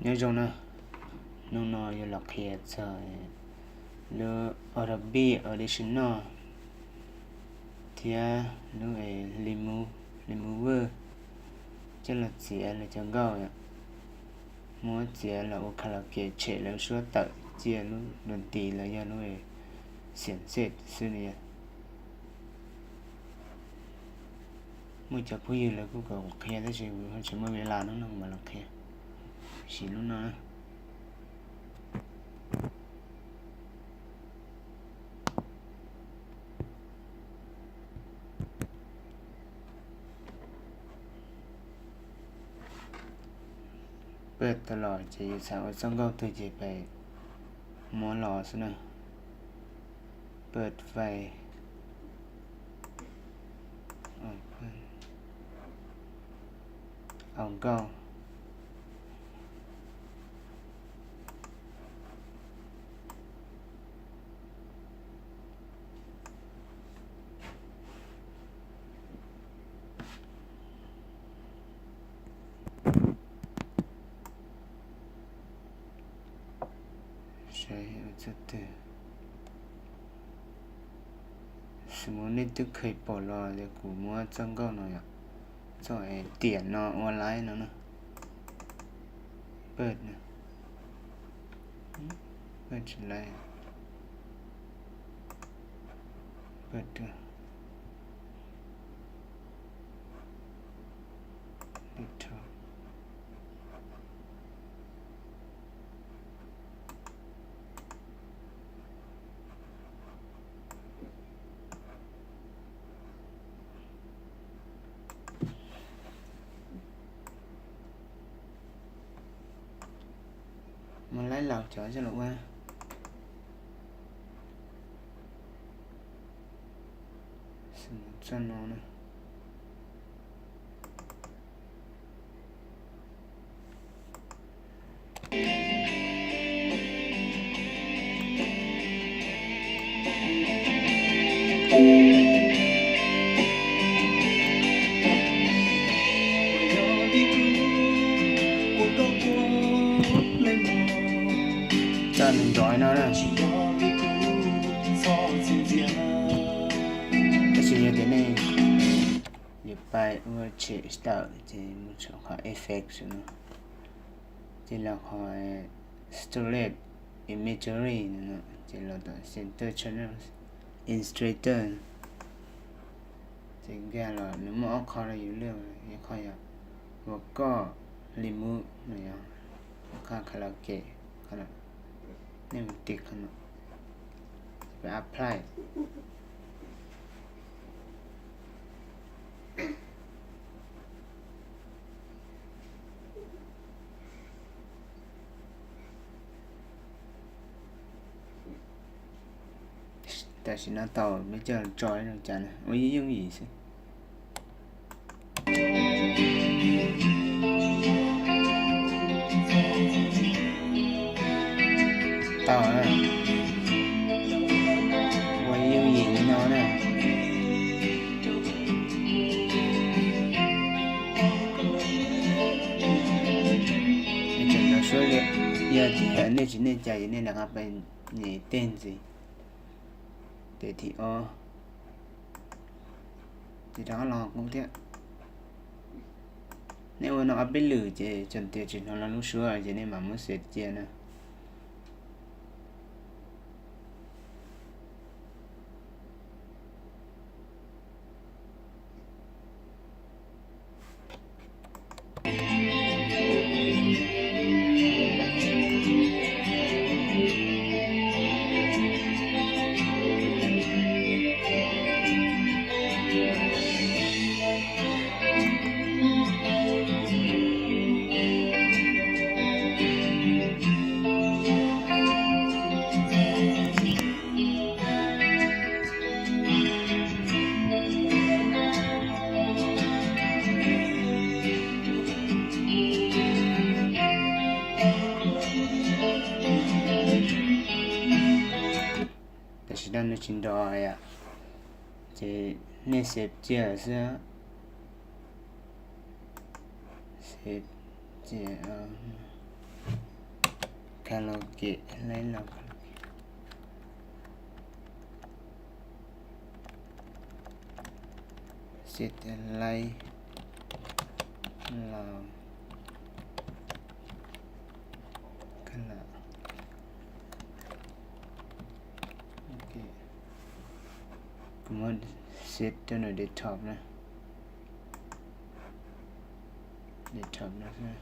Nyob zoo na, hnub no yuav los qhia txog lub Adobe Audition no thiab lub Remover coj los txiav lawv cov nkauj, muab txiav los ua karaoke tshem lawv suab tawm cia lub dua nti los yog lub xiam xej xwb no yog. Muaj cov phooj ywg lawv kuj kom qhia tab sis tsis muaj vis las no no mas los qhia. Siv lub no. Paj tau los ces yus xav ua txoj nkauj twg ces pem muab los xwb na. Paj fais, au nkauj. Saib ua txoj twg. Xws mus nej twb kheev pom los tias kuv muab txoj nkauj no yom, txoj tiam no ua laib no na. Paj, paj tsis laib, paj, Muab laib laus cov coj los ua. Txoj no na. Txoj nws nrov no na. Tab sis yog tias nej yuav pab ua tshem tawm ces mus txog qhov effect no, ces los qhov storage imagery no, ces los tom center channel, Illustrator. Ces nkag los nws muaj ob qho rau yus lwaj, ib qho yog vocal remove no yog qhov karaoke, nej mus tiv qhov no, pab apply. Tam sim no tau, peb coj tso zoo cas na, ua yooj yooj yim xwb. Tau na, ua yooj yim li no na. Tseem rau suab li, yog tias nej tsis nej cas ces nej rov qab pab nyem tej ntxiv. Tes thib ob, ces rov qab los qub thiab. Nej ua no ob peb lwm ces tseem tias tsis hnov lub suab ces nej mam muab xav cia na. Tam sim no nws tsis nrov yom, ces nej xav cia xwb. Xav cia, Karaoke, laib los karaoke. Set laib los karaoke. Kuv muab set rau nws desktop na. Desktop no xwb.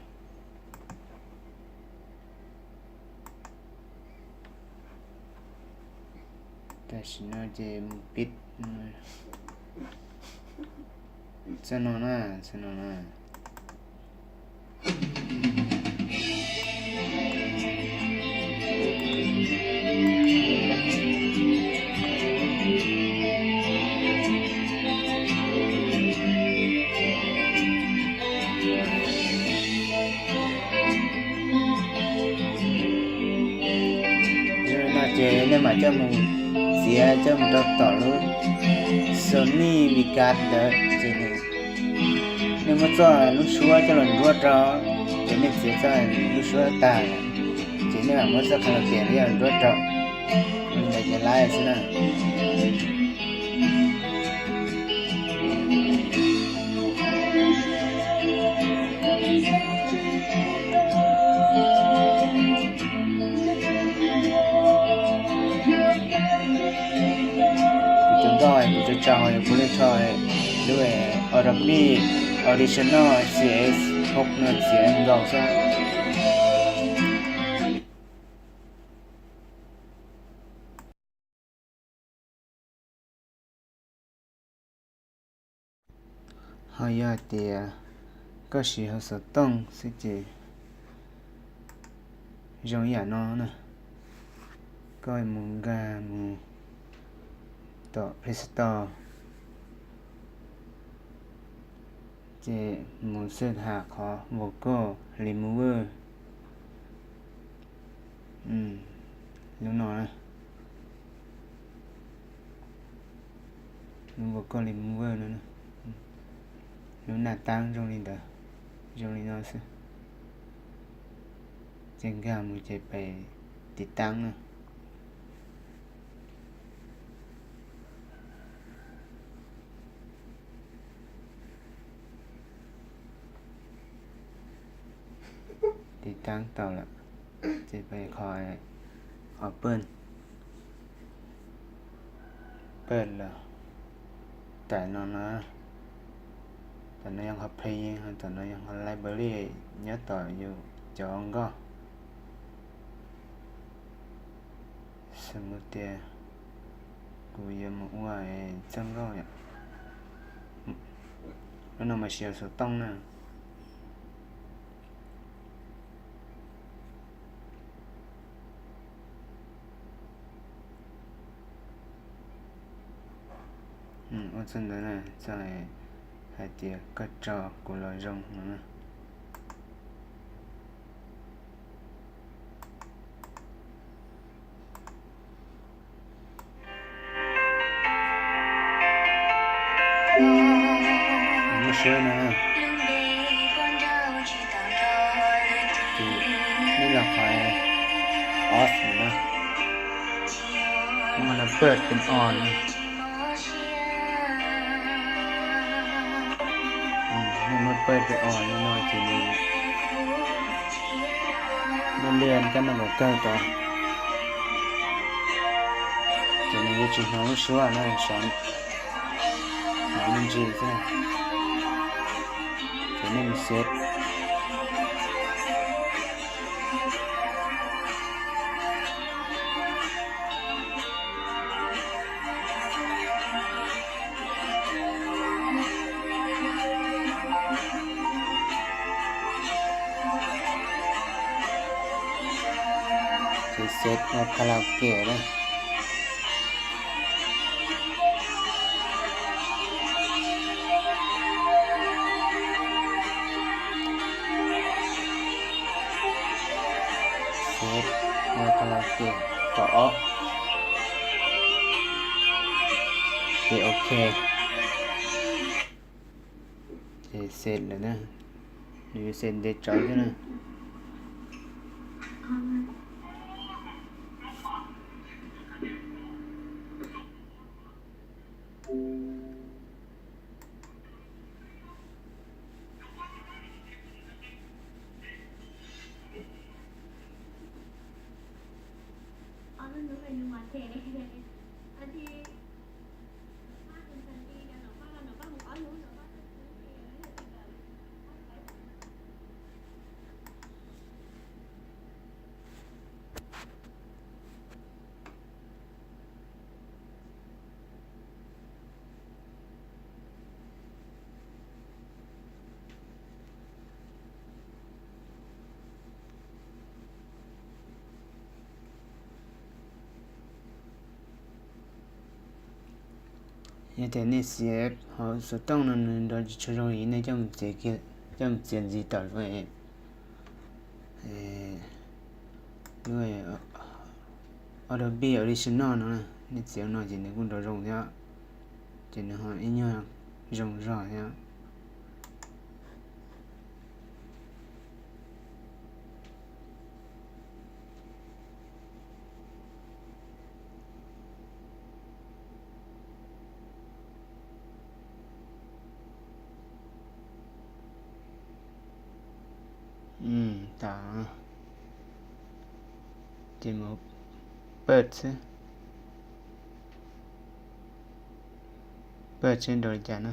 Tam sim no ces mus pib txoj no na, txoj no na. No ces nej mam coj mus txiav coj mus rau tom lub Sony Vegas ntawd ces nws, nej muab txoj lub suab coj los nruab rau, ces nej txiav txoj lub suab tag, ces nej mam muab txoj karaoke los nruab rau, li ntawd ces laib xwb na. Kuv cov nkauj kuv tso tso yog kuv li tso lub Adobe Audition C S hauv no txiav nkaus xwb. Ho yog hais tias koj siv hauv xov tooj xwb ces zoo ib yam no na. Koj mus nkag mus tom Play Store, ces mus xwb has qhov Vocal Remover. Lub no na, lub Vocal Remover no, lub nas taab zoo li ntawd, zoo li no xwb. Ces nkag mus ces pem tiv taab na. Tiv taab tau lawm, ces pem qhov, qhov paj, paj los, tam no na, tam no yog qhov play, tam no yog qhov library nyob tom yus cov nkauj. Xws mus tias kuv yuav mus ua txoj nkauj yom, lub no mas siv xov tooj na. Ua txoj ntawd na, txoj hais tias koj tso kuv los zoo no na. Lub suab no, ces nej los qhov off no, muab no paj pem on no. Nej muab paj pem on li no ces nws, nej liaj kab no kom kawg tod, ces nws yuav tsis hnov lub suab no sav, hnov me ntsis xwb. Ces nej mus xev. Ces xev ua karaoke na. Xev ua karaoke tom ob, ces ok. Ces xev lawm na, nws yuav xev ntev tsawv thiab na. Yog tias nej xiav hauv xov tooj no nws nrov tsis tshua zoo li nej coj mus txiav kiag, coj mus txiav ntxiv tom zoo, lub Adobe Audition no no, nej txiav no ces nws kuj nrov zoo thiab, ces nws ho ib nyuag zoo zog thiab. Tas, ces mus paj xwb, paj seb nrov li cas na.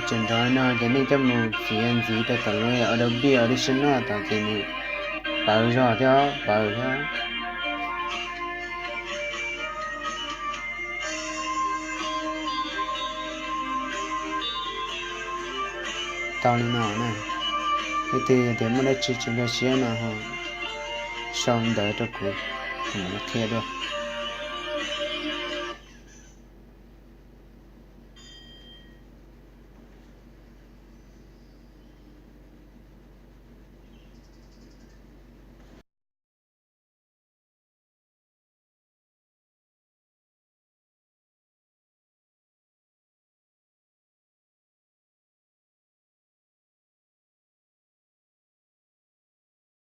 Tseem nrov no ces nej coj mus txiav ntxiv rau tom lub Adobe Audition no tod ces nws pauv zog thiab pauv thiab. Tau li no na. Leej twg yog tias muaj dab tsi tsis nkag siab no ho sau ntawv rau kuv, kuv mam li qhia dua.